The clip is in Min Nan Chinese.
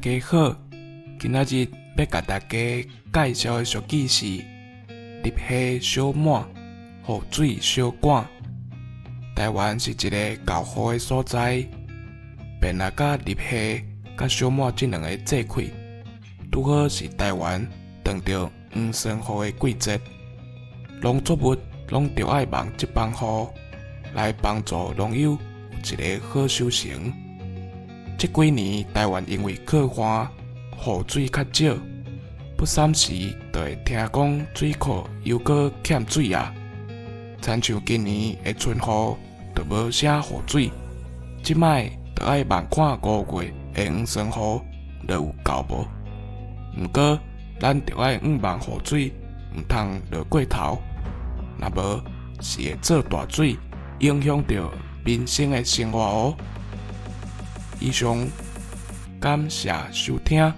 家好，今仔日欲共大家介紹的俗語是：入夏小滿，雨水小趕。台灣是一个厚雨的所在，便來佮入夏佮小滿這兩个節氣，拄好是台灣撞著黃酸雨的季節。農作物攏著愛望這枋雨來幫助農友有一个好收成。這幾年台灣因為洘旱，雨水較少，不三時就會聽講水庫又閣欠水矣。親像今年的春雨就無啥雨水，這擺就愛望看5月的黃酸雨落有夠無。毋過咱著愛向望雨水，毋通落過頭，若無是會做大水，影響著民生的生活哦。以上，感謝收聽。